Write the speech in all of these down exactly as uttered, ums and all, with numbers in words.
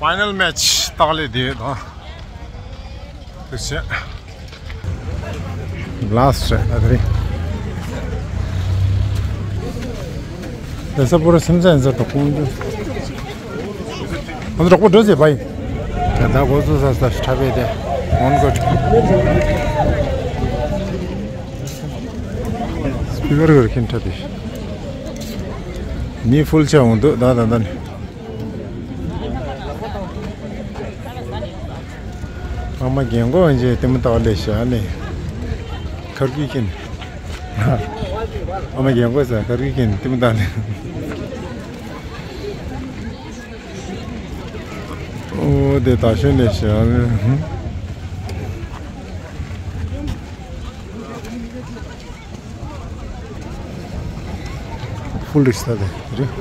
Final match ཏག་ལེ་དེ་དང་། དེ་བྱས། Last རེད་ད་དེ་རིང་། དེ་ས་པུ་ར་སེམས་ཅན་ཟེར་དུ་ཁོང་ཚོ། ང་ཚོ་གྲོགས་པོ་འགྲོ་ཟེར་བ་ཡིན། ད་ལྟ་འགོ་ཚུགས་ས་ས་ཁྲ་བས་དེ། འོན་ཀོ། སྤི་ཀར་གར་ཁིན་ཁྲ་དེ། མི་ཕུལ་ཆ་འོང་འདུག་ད་ད་ད་ནི། ཨ་མ་རྒན་གོག་ཨ་ཅེ་ལྟད་མོ་ལྟ་བ་ལས་བྱ་ནས། ཁར་གི་ཁྱེར། ཨ་མ་རྒན་གོག་ཟེར་ཁར་གི་ཁྱེར་ལྟད་མོ་ལྟ་ནས། ཨོ་དེ་ད་ཤོད་ལས་བྱ་ནས། ཕུལ་རིགས་ལྟ་དེ་རེད།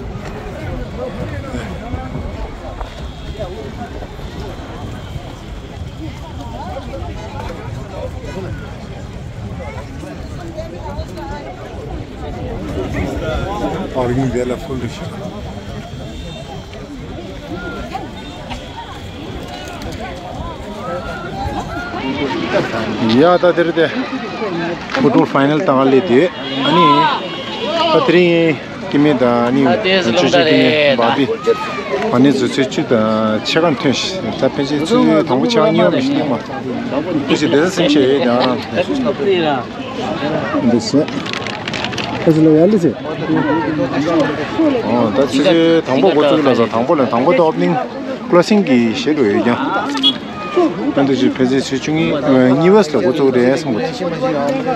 ཨོ་རིང་དེ་ལ་ཕུལ་རིགས་ཤིག་ཡ་ད་དེར་དེ། ཕུ་ཊོལ་ཕའི་ནལ་དང་ལས་དེ། ཨ་ནི། ད་དེ་རིང་སྐྱེ་དམན་དང་ཨ་ནི། ད་དེ་ཆུ་ཆུ་སྐྱེ་དམན་བ་དེ། ཨ་ནི་ཟུ་ཚོད་བཅུ་དང་ཕྱེད་ཀ་ཐོན་ཤག་ད་ཕལ་ཆེར་ཚུལ་དང་པོ་ཆགས་ཉེ་བ་མི་ཤེས་མ། དེ་ཞིག་དེ་ཚོ་སེམས་ཤེས་ཡོད་ཀྱང་རང་། འདི་ཟེར། ཨ་ཅི་ལ་ཡ་ལི་ཟེར། ཨོ་ད་ཚེས་དང་པོ་འགོ་བཙུགས་ལ་ཟ་དང་པོ་ལ་དང་པོ་ད་ཨོ་པ་ནིང་ཀློ་སིང་གི་ཞེ་དྲུག་ཡོད་ཀྱང་། ཨ་འདི་ཅི་ཕལ་ཆེར་ཚེས་བཅུ་གཉིས་གཉིས་པ་ལ་འགོ་བཙུགས་རེད་བསམ་གི་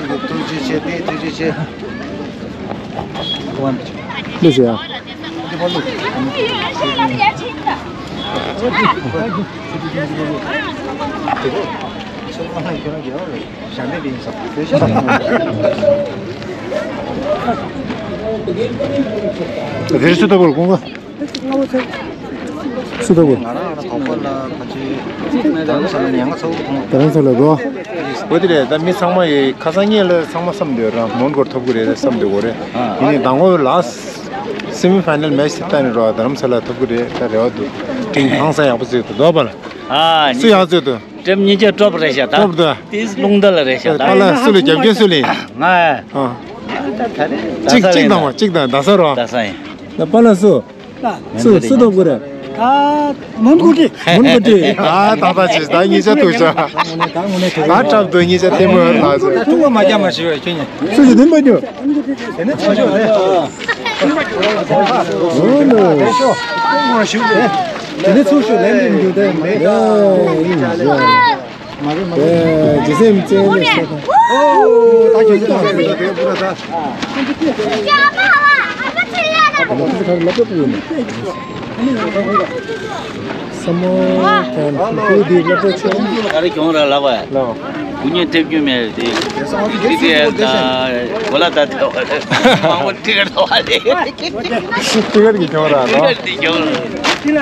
འདུག་ཐུགས་རྗེ་ཆེ་ཐུགས་རྗེ་ཆེ། ལི་ཟེར་ཡ། རེ་སུ་ཏོ་བོར་ཀུང་ག་སུ་ཏོ་བོར། ང་རང་ལ་དོགས་པ་ལ་ཁ་ཆེ། ད་རང་ཚོ་ལ་ཉན་ག་ཚོགས་ཐོང་། ད་རང་ཚོ་ལ་རོ། འོ་དེ་རེད། ད་མི་ཚང་མ་ཡི་ཁ་སང་ཉིན་ལ་ཚང་མ་བསམ་འདོད་ར་མོན་གྷོར་ཐོབ་གི་རེད་བསམ་འདོད་གོ་རེད། ཡིན་ནའི་ད་ངོ་ལ་སེ་མི་ཕའི་ནལ་མེ་ཆི་ལྟ་ནི་རོ་རྡ་རམ་ས་ལ་ཐོབ་གི་རེད། ད་རེ་བ་འདུག་ཀྲིང་ཧང་སང་ཡག་པོ་བཟོས་འདུག་དོ་པ་ལ། ཨ་སུ་ཡག་བཟོས་འདུག་ཀྲེམ་གཉིས་ཆ་ཀྲོབ་རེད་ཤག་ད་ཀྲོབ་འདུག་དེ་རླུང་རྟ་ལ་རེད་ཤག་ད་པ་ལ་སུ་ལ་རྒྱབ་སྐྱོར་སུ་ལ་ཡིན། ང་ཨ། ད་ད་རེད། གཅིག་གཅིག་དང་བ་གཅིག་དང་ད་ས་རོ། ད་ས་ཡིན། ད་པ་ལ་སུ། སུ་སུ་ཐོབ་གི་རེད། ཨ། མོན་གྷོ་ཊི། མོན་གྷོ་ཊི། ཨ་ད་ད་ཅི་ད་གཉིས་ཆ་ཐུག་ཆ། ད་ཀྲོབ་འདུག་གཉིས་ཆ་ཐེ་མོ་ཧར་ལ་ཟེར། ཐུག་པ་མ་རྒྱབ་མ་ཞིག་བས་ཁྱོད་ཉིད། སུ་ཞིག་དེ་མ་རྒྱུ། དེ་ནས་ཚོགས་ཞུགས་ལས། འོ་ནོ། དེ་ནས་ཚོགས་ཞུགས་ལས་ལས་འགྱུར་ཏེ་མ་རེད། ཡ་ཡིན་ཟེར། མ་རེད་མ་རེད། ཨེ་ཇི་སེམས་ཅན་ནས་ས་ཁ། ཨོ་ད་ཁྱོད་ཚོ་ད་ཁྱོད་ཚོ་དེ་པུ་ར་ད། ཨ་ཁོ་ཚོ་ག་རེ་ལབ་པ་ཡོད་ནི། ས་མོ་ཁྱོད་ཁོ་དེ་ལབ་པ་ཆོག་ག་རེ་གྱོང་ར་ལབ་པ། ལགས། སྐུ་ཉིད་ཐེབས་རྒྱུ་མེད་དེ། དེ་དེ་ན་གོ་ལ་ད་ཐོ་མང་པོ་ཏི་ཀར་ཐོ་བ་ལས། ཏི་ཀར་གྱི་གྱོང་ར་ལོ། ཏི་ཀར་གྱི་གྱོང་ར། ཡེ། ཡེ།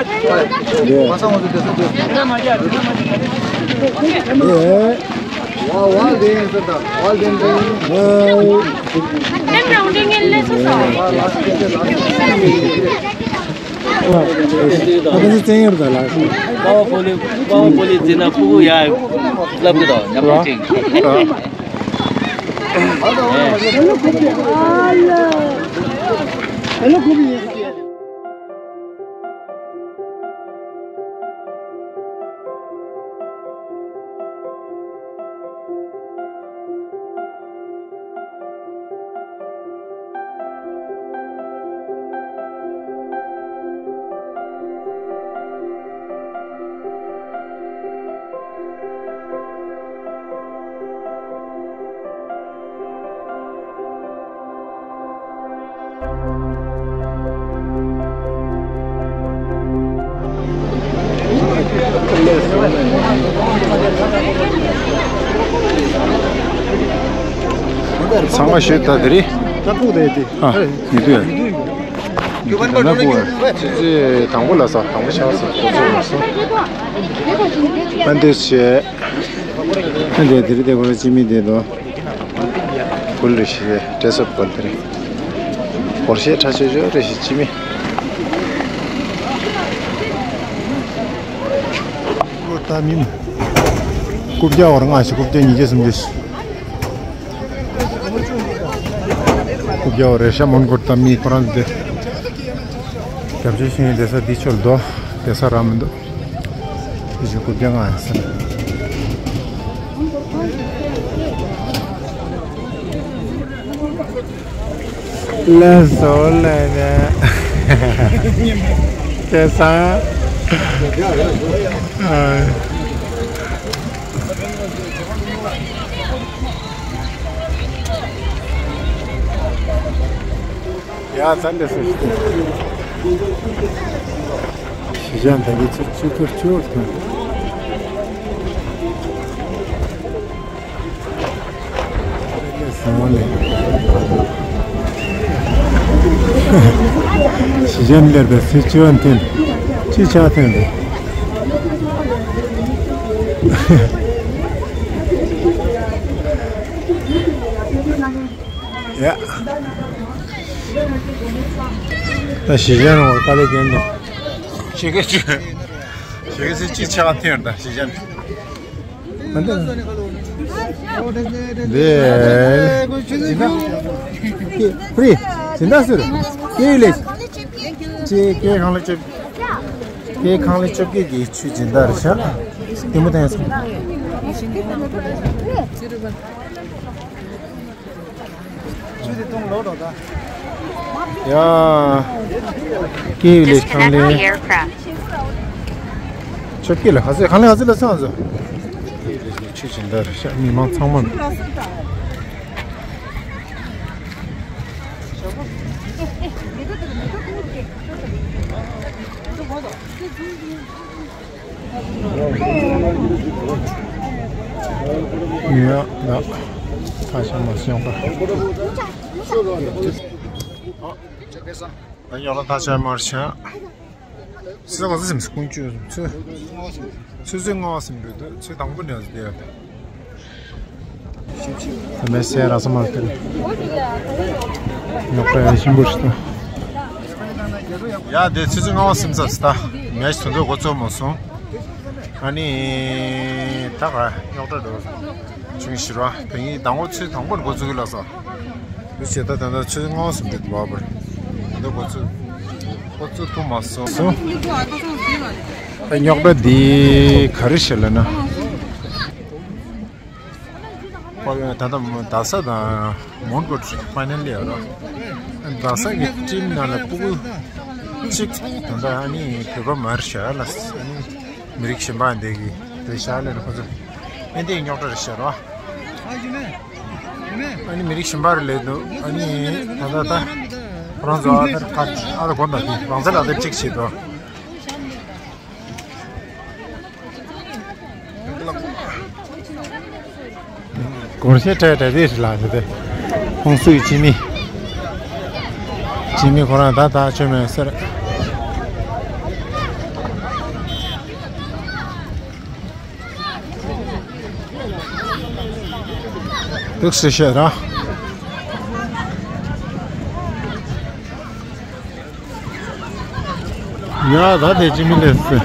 ཨ་ཁ་སི་བཙན་ཡོད་ད་ལ། པ་བ་པོ་ལི་པ་བ་པོ་ལི་འཛིན་ན་ཕྲུ་གུ་ཡ་ལབ་གི་དོ་ཉམས་ལེན་ཅིག་ཚང་མ་ཞུས་ད་དེ་རེད། ཨ་ཉི་དུ་ཡ། ཉི་དུ་ན་བུ་ཨ། ཙི་ཙི་དང་པོ་ལ་ས་དང་པོ་ཆགས་ས་ཁོ་ཚོ་ལ་ས། ཨ་འདི་བྱས། ཨ་འདི་དེ་རེད་དེ་ཁོ་ར་ཅི་མི་དེ་དོ། བུ་ལ་ཞེས་འདྲེ་སོབ་བུ་ལ་དེ་རེད། བོར་ཤེས་ཁྲ་ཆོས་ཆོས་རེ་ཞིག་ཅི་མི། ད་མིན། རྐུབ་བཀྱག་བར་ལྔ་ཞིག་རྐུབ་བཀྱག་ཉིས་བརྒྱ་སུམ་བརྒྱ་ཞིག་རྐུབ་བཀྱག་བར་རེ་ཤ་མོན་གོར་ད་མི་ཁོ་རང་དེ། རྒྱབ་ཆོས་ཤིང་བསྡད་ས་འདི་ཆོལ་དོ། བསྡད་ས་རག་མི་འདུག་དེ་བཞིན་རྐུབ་བཀྱག་ལྔ་ཡིན་ཟེར། ལགས་སོ་ལགས་ནས། བྱས་ཙང་། ཡ་ཚ་འདི་སུ་ཞིག་ཞི་ཅང་ད་གི་ཚུར་ཚུར་ཚུར་ཚུར་ཐོན། ཞི་ཅང་ལེར་པའི་སྲིད་ཅུ་བ་འཐེན། ཅི་ཆ་འཐེན་རེད། ཡ། ད་ཞི་ཅང་རང་བ་དཀའ་ལས་རྒྱན་འདུག་ཞི་ཀ་ཅུ། ཞི་ཀ་ཅུ་ཅི་ཆ་འཐེན་ད་ཞི་ཅང་། ཕུ་རི། སྦྱིན་བདག་ཟེར། སྐད་ལས། ཅེ་སྐད་ཁང་ལ་བཅོ། སྐད་ཁང་ལ་བཅོ་བརྒྱད་ཀྱི་ཆུ་སྦྱིན་བདག་རེད་ཤག་ལྟད་མོ་བལྟས་སོང་། ཡ། སྐད་ལས་ཁང་ལས། ཆོས་སྐད་ལ་ཧ་ཟེ་ཁང་ལས་ཧ་ཟེ་ལ་སང་ཟོ། ཆོས་ཀྱི་འདར་ཤ་མི་མང་ཚང་མ། ཡ་ད་ད་ཤ་མ་སོང་པ། ད་ཉོ་ལ་ད་ཤ་མར་ཤ། སུ་ག་ཚོད་སིམ་སུ་ཀུན་ཆུ་སིམ་སུ། ཚོད་ཚོད་ལྔ་བ་སིམ་འགྲོ་འདུག་ཚོད་དང་པོ་ནས་བསྡད་ཡོད། ད་མེད་སའི་ར་ས་མར་ཁེལ། ཉོག་དྲ་ཡ་ཞིམ་པོ་ཞིག་ད། ཡ་དེ་ཚོད་ཚོད་ལྔ་བ་སིམ་ས་སི་ད། མེད་ཚོད་ཚོད་འགོ་ཚོད་མོ་སོང་། ཨ་ནི་ད་ག་ཉོག་དྲ་འགྲོ། ཆུང་ཞི་ར་བ་ཡིན་དང་པོ་ཚོད་དང་པོ་འགོ་ཚོད་ལ་ས། འདི་བྱས་ད་ད་ལྟ་ཆུ་ལྔ་བ་སུམ་ཅུ་འདུག་བ་པར། ད་ལྟ་འགོ་ཚུགས། འགོ་ཚུགས་ཐུབ་མ་སོང་། སོང་། ད་རྙོག་དྲ་འདི་ག་རེ་བྱེད་ལ་ན། ད་ལྟ་རྡ་ས་དང་མོན་གྷོ་ཕ་ནེལ་ལ་ཡོད་རོགས། རྡ་ས་གི་ཊིམ་ནང་ལ་སྤུ་གུ་གཅིག་ད་ལྟ་ཨ་ནི་བོད་པ་མར་བཞག་ལ་ཨ་ནི་མི་རིགས་གཞན་པ་འདི་གི་དེ་བཞག་ལ་ཁོ་ཚོ་ཨེ་འདི་རྙོག་དྲ་རེ་བྱེད་རོགས། ཨ་ནི་མི་རིགས་གཞན་པ་རེ་ལས་འདུག་ཨ་ནི་ད་ད་ད་ཁོ་རང་ཚོ་ཨ་ཐར་ཁ་ཨ་ད་གོ་ད་དེ་རང་ཚ་ལ་དེབ་ཅིག་བྱེད་དོ། སྒོར་གཞས་སྤྲད་སྤྲད་དེ་ལ་དེ་དེ་ཧོང་སུའི་ཅི་མི་ཅི་མི་ཁོ་རང་ད་ད་ཆོས་མེད་ཟེར། དུག་སེ་བཤད་ར། ཡ་ད་དེ་ཅི་མི་ལས་སེ།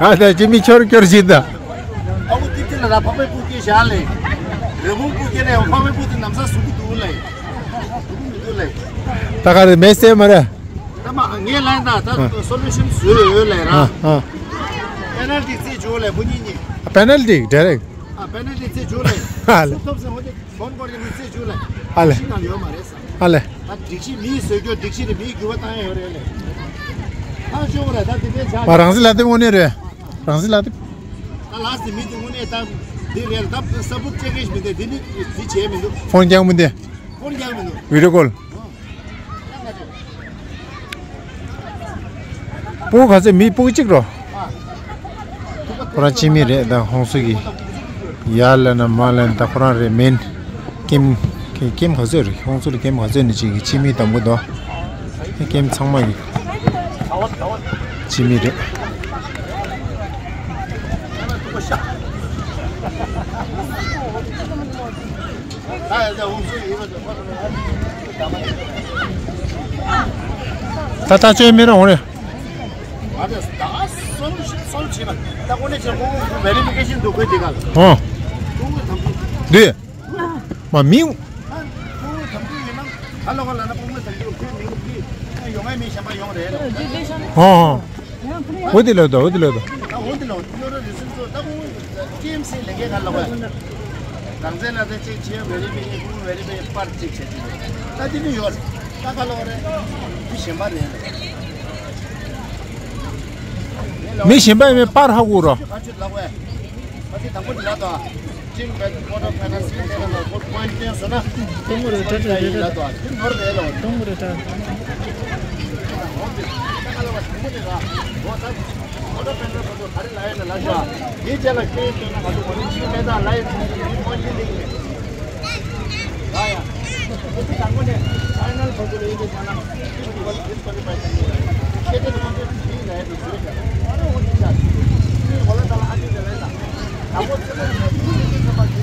ད་དེ་ཅི་མི་ཁྱོར་ཁྱོར་བྱེད་ད། ཨ་ཁུ་ཏི་ཏི་ལ་ར་ཕ་མའི་སྤུ་སྐྱེས་བཞག་ལེ། རི་བོང་སྤུ་སྐྱེས་ནས་ཕ་མའི་སྤུ་དེ་ནམ་ས་ཟུག་གི་འདུག་ལེ། ཟུག་གི་མི་འདུག་ལེ། ད་ག་རེ་མེད་སེ་མ་རེད། ད་མ་ངས་ལན་ད་ད་སོ་ལུ་ཤན་བཟོས་ཡོད་ལས་ར། ཨ་ཨ། པེ་ནལ་ཊི་རྩེད་འཇོག་ལས་བུ་གཉིས་གཉིས། པེ་ནལ་ཊི་ཌའི་རེག་ཨ་པེ་ནལ་ཊི་རྩེད་འཇོག་ལས། ཨ་ལེ། སུ་ཐོབ་སེ་འོ་དེ་བོན་སྐོར་གྱི་མི་རྩེད་འཇོག་ལས། ཨ་ལེ། ཤི་ནང་ཡོད་མ་རེད་ས། ཨ་ལེ། ད་སྒྲིག་གཞི་མིའི་བཟོས་རྒྱུ་སྒྲིག་གཞི་རེད། མིའི་འགྱུར་བ་བཏང་ཡ་ཡོད་རེད་ལེ། ཨ་ཅོ་རེད་ད་དེ་དེ་ཆ། མ་རང་སྲིད་ལ་དེ་དངོས་གནས་རེད། རང་སྲིད་ལ་དེ། ད་ལགས་སེ་མི་དེ་དངོས་གནས་ད་དེ་རེད་ད་ས་བུག་ཅེ་གེ་ཞིག་མི་འདུག་དེ་ནི་དེ་བྱས་མི་འདུག་ཕོན་རྐྱང་མི་འདུག་ཕོན་རྐྱང་མི་འདུག་བི་ཌི་ཡོ་ཀོལ། སྤུ་གུ་ག་ཚོད་མི་སྤུ་གུ་གཅིག་རོ། ཁོ་རང་ཕྱི་མི་རེད་ད་ཧོང་སུ་གི། ཡར་ལ་ན་མར་ལ་ན་ད་ཁོ་རང་རེད་མིན། ཀེམ། ཀེམ་ག་ཚོད་རེད་ཧོང་སུ་ལ་ཀེམ་ག་ཚོད་ནི་གཅིག་གི་ཕྱི་མི་དང་པོ་དོ། ཀེམ་ཚང་མ་གི། ཕྱི་མི་རེད། ད་ད་ཅོའི་མི་རང་འོང་རེད། ད་སོལ་སོལ་བྱེད་པ་ད་ཁོ་ནས་ཆེན་པོ་བེ་རི་ཕི་ཀེ་ཤིན་འདུག་གོ་དེ་ག་ལ། ཧོ། ཁོང་གི་དམ་ཚིག་འདི། མ་མིང་། ཁོང་གི་དམ་ཚིག་ཡིན་ན་ག་ལ་ག་ལ་ན་ཁོང་གི་དམ་ཚིག་ཁོའི་མིང་འདི་ཡོང་ཡ་མི་གཞན་པ་ཡོང་རེད། ཧོ་ཧོ། འོ་དེ་ལ་དོ་འོ་དེ་ལ་དོ། ད་འོ་དེ་ལ་ཡོ་ར་རི་སུན་ཚོ་ད་ཁོང་ཀེ་ཨེམ་སི་ལས་འགན་ག་ལ་ག་རང་བཙན་ལ་ད་ཅིག་བྱེད་བེ་རི་ཕི་ཀེ་ཁོང་བེ་རི་ཕི་ཀེ་པར་ཅིག་བྱེད་ཅིག་ད་དེ་མི་ཡོད་ད་ག་ལ་ག་རེད། མི་གཞན་པ་རེད། མི་གཞན་པ་ཡིན་པའི་པར་ཧ་གོ་རོ། ཏུང་ངུ་རེད། ད་ད་ད་ད་ད། ཏུང་ངུ་རེད་ད།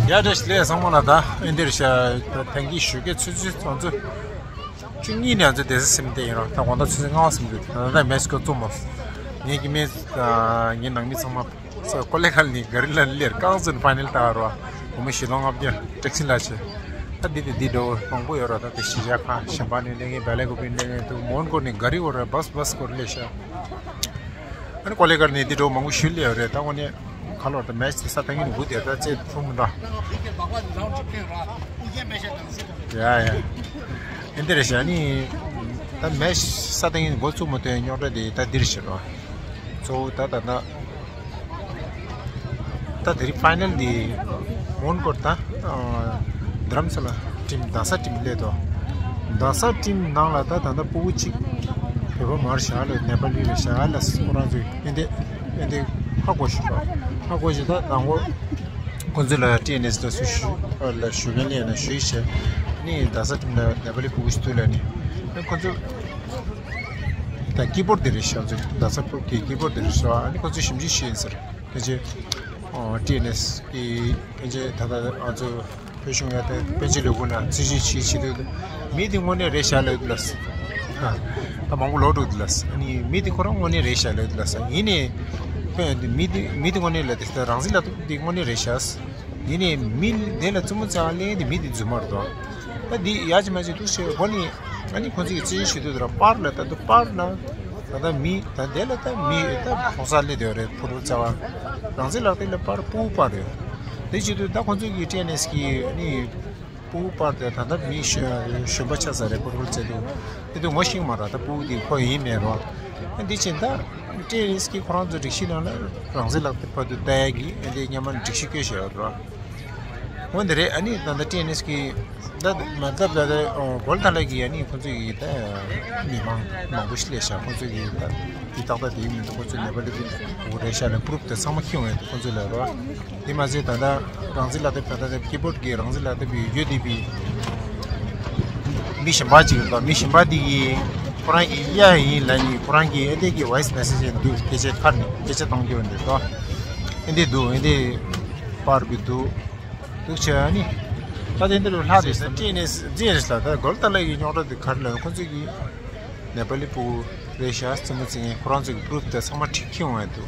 ཡ་བཀྲ་ཤིས་བདེ་ལེགས་ཚང་མ་ལ། ད་ཨེ་འདིར་ཤ་ཐེངས་ཀྱི་ཞུ་སྐད་ཚུད་ཚུད་ཚོང་ཚུད། བཅུ་གཉིས་ནས་ང་ཚོ་བསྡད་ས་ཟིན་བསྡད་ཡིན་རོགས། ད་དགོང་དག་ཆུ་ཚོད་ལྔ་པ་ཟིན་འདུག་ད་ལྟ་མེ་སི་ཀོ་བཙུགས་མོ། ངའི་སྐྱེ་དམན་ངའི་ནང་མི་ཚང་མ་ཀོ་ལེ་གལ་ནི་ག་རི་ལ་ལེར་རྐང་བཙུགས་ཕ་ནེལ་ལྟ་རོགས། སྒོར་མོ་བཞི་སྟོང་ལྔ་བརྒྱ་ཀྲེག་སི་ལ་ཆེ། ད་འདི་དེ་འདི་འགྲོ་མང་པོ་ཡོད་རོགས། ད་དེ་གཞིས་ཆགས་ཁག་གཞན་པ་ནས་སླེབས་མཁན་བལ་ལེ་གོ་པི་སླེབས་མཁན་འདུག་མོན་གྷོ་ནས་ག་རི་འོར་བྷ་སི་བྷ་སི་སྐོར་སླེབས་ཤག་ཨ་ནི་ཀོ་ལེ་གལ་ནས་འདི་འགྲོ་མང་པོ་ཞིག་སླེབས་ཡོད་རེད། ད་དངོས་གནས། ཁ་ལོར་དུ་མེ་ཆི་ས་ཏང་ཡིན་དགུ་དེ་ད་ཚེ་ཐུང་མི་འདྲ། ཡ་ཡ། ཨེ་འདི་རེད་ཤག་ནི། ད་མེ་ཆི་ས་ཏང་ཡིན་འགོ་བཙུགས་མ་ཐོན་རྙོག་དྲ་དེ་ད་འདིར་ཤི་རོ། གཙོ་བོ་ད་ད་ད། ད་དེ་རིང་ཕའི་ནལ་དེ་མོན་གྷོར་ད། རྡ་རམ་ས་ལ་ཊིམ་རྡ་ས་ཊིམ་སླེབས་དོ། རྡ་ས་ཊིམ་ནང་ལ་ད་ད་ད་སྤུ་གུ་གཅིག་བོད་པ་མར་བཞག་ལ་ནེ་པ་ལི་རེད་བཞག་ལ་ཁོ་རང་ཚོས་ཨེ་འདི། ཨེ་འདི་ཧ་གོ་ཞུ་བ། ཧ་གོ་ཞུ་ད་དང་པོ། ཁོ་ཚོ་ལ་ཊི་ཨེན་ཨེས་ལ་སུ་ཞུ་ལ་ཞུ་མཁན་ལས་ན་ཞུས་བྱས། ནི་རྡ་ས་ཁྲིམས་ལ་ནེ་པ་ལི་སྤུ་གུ་ཞིག་འདུག་ལ་ནི། ཨ་ཁོ་ཚོ་ད་ཀི་བོར་ཌི་དེ་རེད་ཤག་ཚོ་རྡ་ས་ཕུག་གི་ཀི་བོར་ཌི་དེ་རེད་ཤག་ཨ་ནི་ཁོ་ཚོ་ཞིབ་འཇུག་བྱས་ཡིན་ཟེར། ཕལ་ཆེར་ཨོ་ཊི་ཨེན་ཨེས་ཀྱི་ཕལ་ཆེར་ད་ལྟ་ང་ཚོ་བོད་གཞུང་ཡ་དེ་དཔལ་འབྱོར་ལས་ཁུངས་ལ་རྩིས་ཞིབ་བྱེད་བྱེད་དུས་མི་དེ་དངོས་གནས་རེད་ཤག་ལབ་འདུག་ལ། ད་མང་པོ་ལོག་འགྲོ་འདུག་ལ། ཨ་ནི་མི་དེ་ཁོ་རང་དངོས་གནས་རེད་ཤག་ལབ་འདུག་ལ། ཡིན་ནའི་དཔེ་མི་དེ་མི་དེ་དངོས་གནས་ལ་དེ་རང་བཙན་ལ་དེ་དངོས་གནས་རེད་ཤག་ཡིན་ནའི་མི་དེ་ལ་རྩུབ་མོ་རྩ་བ་ལེན་དེ་མི་དེ་རྫུན་མ་རེད་དོ། ད་འདི་ཡག་ཅིག་མ་ཅིག་འདུག་ཞེས་གོ་ནི། ཨ་ནི་ཁོ་ཚོས་ཀྱི་རྩིས་ཞུ་དུས་དེར་པར་ལ་ད་དུ་པར་ལ་ད་ལྟ་མི་ད་དེ་ལ་ད་མི་ད་ཕོག་ས་སླེབས་བསྡད་ཡོད་རེད། ཕུ་རུ་རྩ་བ་རང་བཙན་ལག་དེབ་ལ་པར་སྤུ་གུ་པར་རེད། དེ་བྱེད་དུས་ད་ཁོ་ཚོས་ཀྱི་ཊི་ཨེན་ཨེས་ཀྱི་ཨ་ནི་སྤུ་གུ་པར་དེ་ད་ལྟ་མི་གཞོན་པ་ཆགས་ས་རེད། ཕུ་རུ་རྩེ་དུས་དེ་དུས་ངོ་ཤེས་མ་རེད། ད་སྤུ་གུ་དེ་ཁོ་ཡིན་མེད་རོགས། ཨ་འདི་ཕྱིན་ད་ཊི་ཨེན་ཨེས་ཀྱི་ཁོ་རང་ཚོ་སྒྲིག་གཞི་ནང་ལ་རང་བཙན་ལག་དེབ་བར་དུ་ལྟ་ཡ་གི་ཨ་འདི་སྔོན་མ་སྒྲིག་གཞི་བཀོད་བཞག་ཡོད་རོགས། འོན་ཏེ་རེད། ཨ་ནི་ད་ལྟ་ཊི་ཨེན་ཨེས་ཀྱི་ད་མ་ཐབས་ད་ལྟ་གོལ་ཐ་ལ་གི་ཨ་ནི་ཁོ་ཚོ་གི་ད་མི་མང་མང་པོ་ཞིག་སླེབས་ཤག་ཁོ་ཚོ་གི་ད་དེ་ཏག་ཏག་དེ་ཡིན་མི་འདུག་ཁོ་ཚོ་ནེ་པ་ལི་གི་འུ་རེད་ཤག་ལ་པུ་རུབ་དེ་ཚང་མ་ཁྱེར་འོང་ཡ་འདུག་ཁོ་ཚོ་ལ་རོ། དེ་མ་ཚད་ད་ལྟ་རང་བཙན་ལག་དེབ་ད་ལྟ་ཀི་བོར་ཌི་གི་རང་བཙན་ལག་དེབ་ཡོད་དེ་བི་མི་གཞན་པ་ཅིག་ཡོད་པ། མི་གཞན་པ་དེ་གི་ཁོ་རང་གི་གཡག་ཡིན་ལབ་ནི་ཁོ་རང་གི་ཨེ་འདི་གི་ཝོ་ཡིས་མེ་སེ་ཇི་ཡང་འདུག་སྐད་ཆ་ཁར་ནས་སྐད་ཆ་གཏོང་རྒྱུ་འདུག་དོ། ཨེ་འདི་འདུག་ཨེ་འདི་པར་བི་འདུག་འདུག་ཆེ་ཨ་ནི། ད་དེ་འདི་རུ་ལྷག་དེ་ས་ཊི་ཨེན་ཨེས་རྫིན་རེད་ལ་ད་གོལ་ཐ་ལ་གི་རྙོག་དྲ་དེ་གར་ལ་ཁོ་ཚོས་གི་ནེ་པ་ལི་སྤུ་གུ་རེད་ཤག་རྩེད་མོ་རྩེ་མཁན་ཁོ་རང་ཚོ་གི་པུ་རུབ་དེ་ཚང་མ་ཁྲིད་ཁྱེར་འོང་ཡ་འདུག་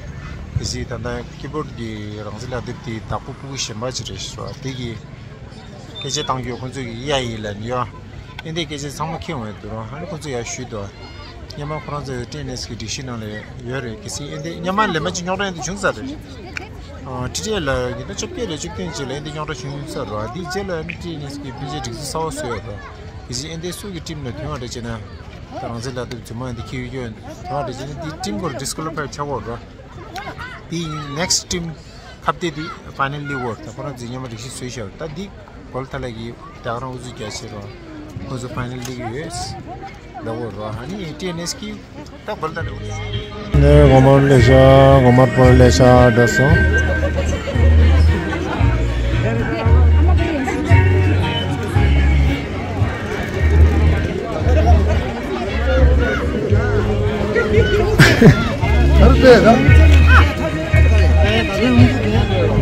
དེ་བཞིན་ད་ལྟ་ཀི་བོར་ཌི་གི་རང་བཙན་ལག་དེབ་དེ་བདག་པོ་སྤུ་གུ་གཞན་པ་ཅིག་རེད་ཤག་དེ་གི་སྐད་ཆ་བཏང་རྒྱུ་ཁོ་ཚོས་གི་གཡག་ཡིན་ལབ་ནི་ཡོད། ཨེ་འདི་སྐད་ཆ་ཚང་མ་ཁྱེར་འོང་ཡ་འདུག་རོ། ཨ་ནི་ཁོ་ཚོས་ཡར་ཞུས་འདུག་སྔོན་མ་ཁོ་རང་ཚོའི་ཊི་ཨེན་ཨེས་ཀྱི་སྒྲིག་གཞི་ནང་ལ་ཡོད་རེད། གལ་སྲིད་ཨེ་འདི་སྔོན་མ་ལས་མ་ཅིག་རྙོག་དྲ་ཨེ་འདི་བྱུང་ཚར་རེད། ཨ་ཊི་ཊི་ཨེ་ལ་ཉིས་སྟོང་བཅོ་བརྒྱད་ལ་བཅུ་བདུན་ཅིག་ལ་ཨེ་འདི་རྙོག་དྲ་བྱུང་ཚར་རོ། ཨ་འདིའི་རྗེས་ལ་ཨ་ནི་ཊི་ཨེན་ཨེས་ཀྱི་ཕན་ཆད་སྒྲིག་འཛུགས་གསར་པ་བཟོས་ཡོད་རོ། གལ་སྲིད་ཨེ་འདི་སུ་གི་ཊིམ་ལ་ཐོན་པ་རེད་ཅེ་ན། ད་རང་བཙན་ལག་དེབ་རྫུན་མ་ཨེ་འདི་ཁྱེར་ཡོད་ཐོན་པ་རེད་ཅེ་ན་འདི་ཊིམ་སྐོར་ཌི་སི་ཀོ་ལི་ཕའི་ཆགས་ཡོད་རོ། འདི་ནེག་སི་ཊིམ་ཁ་གཏད་དེ་ཕའི་ནལ་ལི་ཝར་ད་ཁོ་རང་ཚོས་སྔོན་མ་སྒྲིག་གཞི་བཟོས་བཞག་ད་འདི་གོལ་ཐ་ལ་གི་ད་ག་རང་ཨུ་ཚུགས་རྒྱག་བྱེད་རོགས། ཁོ་ཚོ་ཕའི་ནལ་ལི་ཝར་ལ་ཝར་རོགས། ཨ་ནི་ཊི་ཨེན་ཨེས་ཀྱི་ད་གོལ་ཐ་ལ་ཝར། ནས་གོ་མར་ལས་ཤ་གོ་མར་པོ་ལས་ཤ་འདྲ་སོང་།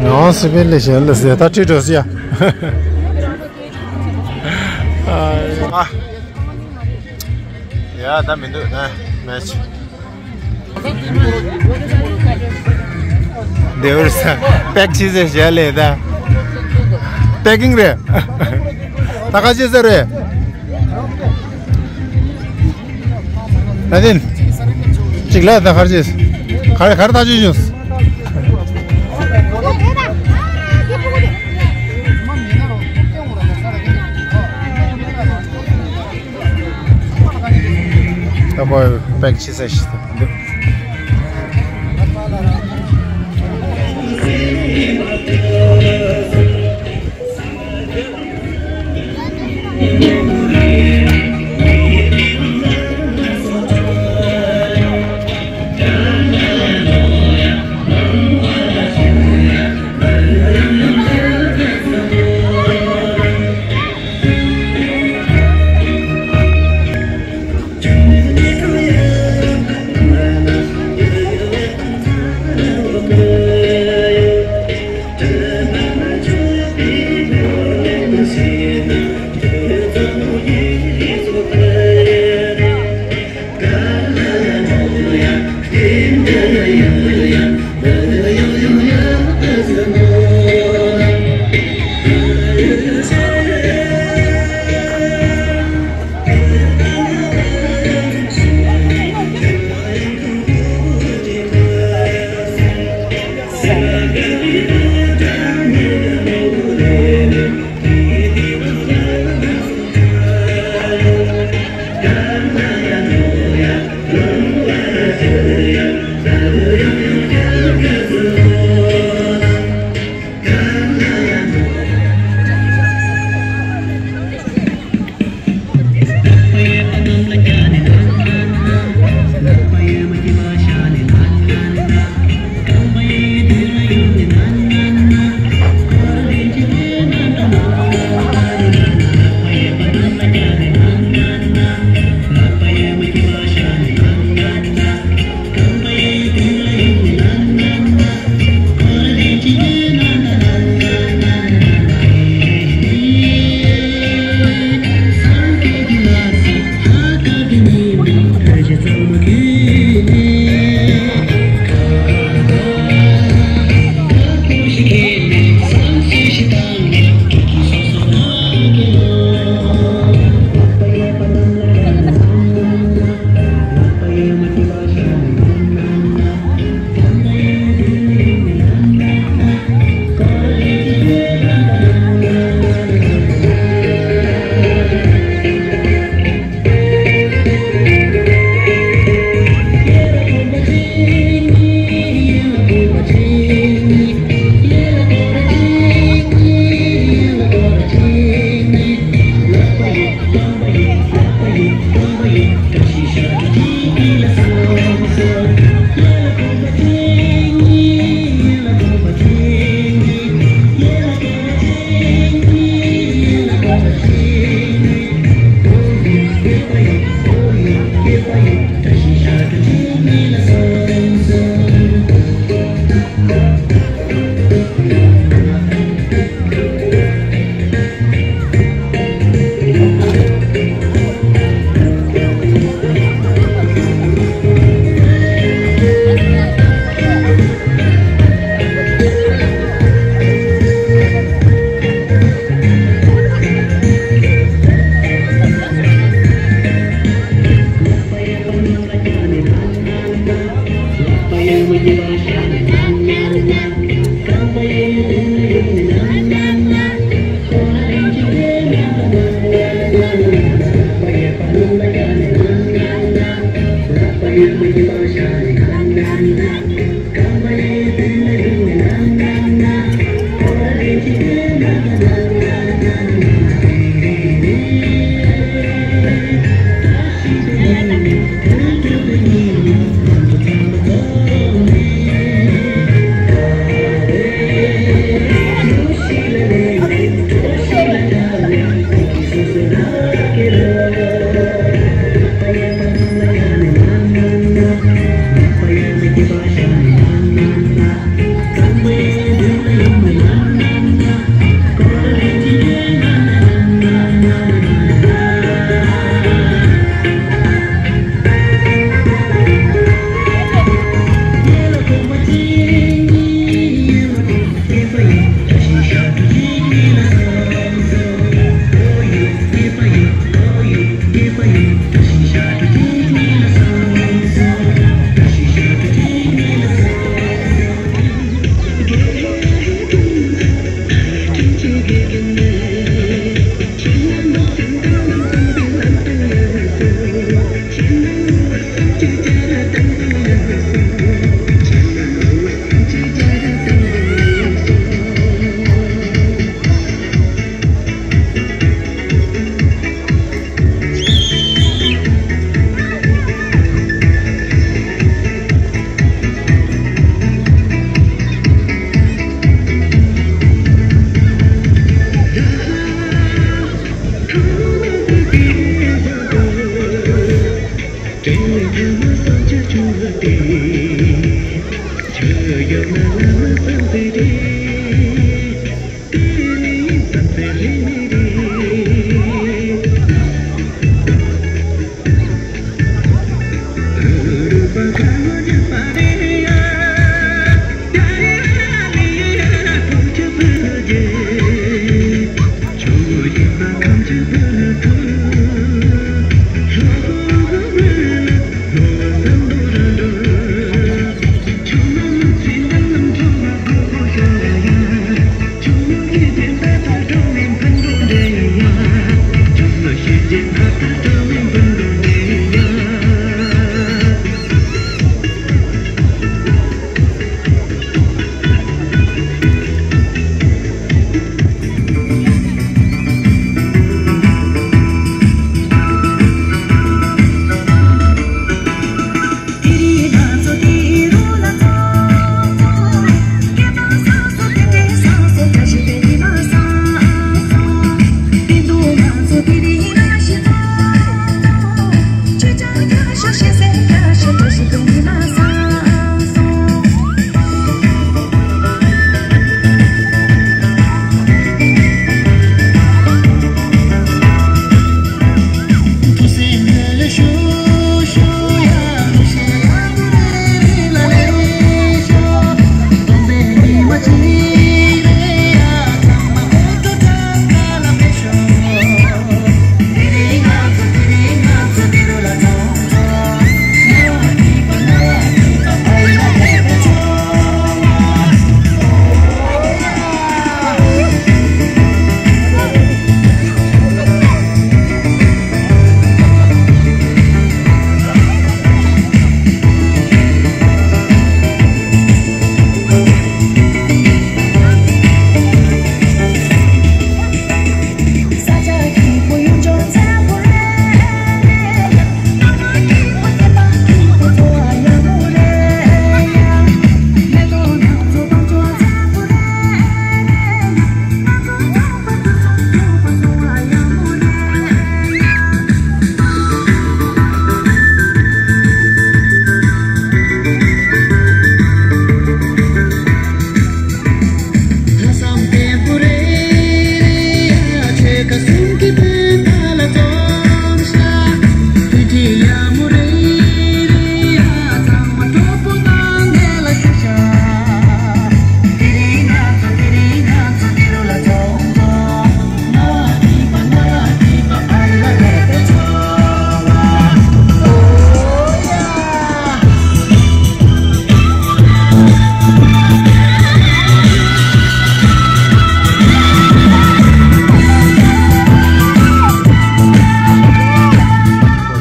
ང་སི་པན་ལས་ཤ་ལ་ཟེ་ད་ཁྲིད་འགྲོ་སི་ཡ། ཨ། ཡ་ད་མི་འདུག་ན་མེ་ཆི། འདི་བར་ས་པེག་ཆི་ཟེར་བྱས་ལས་ད། པེ་ཀིང་རེད། ད་ག་ཅི་ཟེར་རེད། ད་དེ་གཅིག་ལ་ད་གར་ཅི་གར་གར་ད་ཅི་བྱུང་། ད་པོ་པེག་ཆི་ཟེར་ཞིག་འདུག་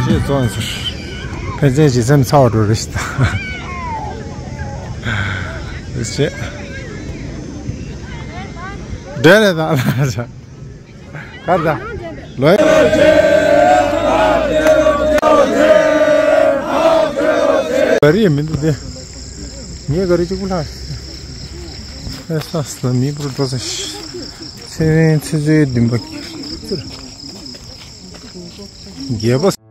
ཞེས་བཙོང་ཟེར། ཕན་ཚུན་ཇི་སེམས་ཚ་བ་འགྲོ་རེ་ཞིག་དང་། རེ་ཞིག་འདྲེ་རེ་དང་ལ་ཆ། གར་ད། ལོས། ག་རེ་མི་འདུག་དེ། ངས་ག་རེ་གཅིག་པུ་ལྷག་ཨེ་ས་ས་མི་བུར་འགྲོ་ས་ཤི། ཚེ་རིང་ཚེ་ཚོའི་འདུན་པ། བརྒྱད་པ།